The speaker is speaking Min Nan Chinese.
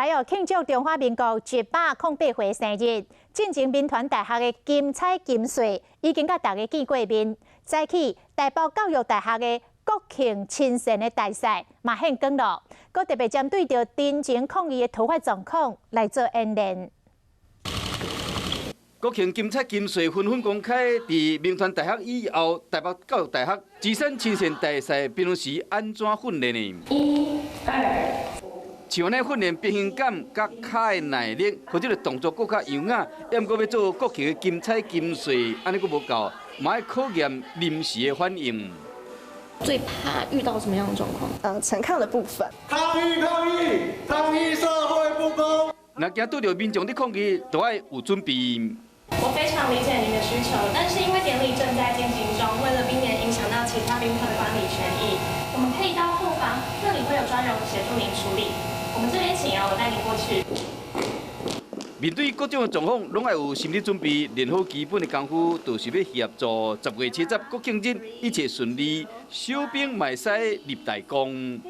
來哦，慶祝中華民國108歲生日，進前銘傳大學的金彩金穗已經佮大家見過面。早起台北教育大學的國慶親善的大賽嘛獻光囉，閣特別針對著陳情抗議的突發狀況來做演練。國慶金彩金穗紛紛公開，佇銘傳大學以後，台北教育大學躋身親善大賽平常時按怎訓練呢？一、二。像按呢訓練平衡感、佮跤的耐力，予這个動作閣較優雅。毋過欲做國慶的金彩金穗，按呢閣無夠，嘛愛考驗臨時的反應。最怕遇到什麼樣的狀況？陳抗的部分。抗議抗議抗議社會不公。若驚拄著民眾佇抗議，都愛有準備。我非常理解您的需求，但是因為典禮正在進行中，為了避免影響到其他賓客的觀禮權益，我們可以到後方，那裡會有專人協助您處理。我們這邊請啊，我帶您過去。面對各種的狀況，攏愛有心理準備，練好基本的功夫，就是欲協助10月70國慶日一切順利，小兵嘛會使立大功。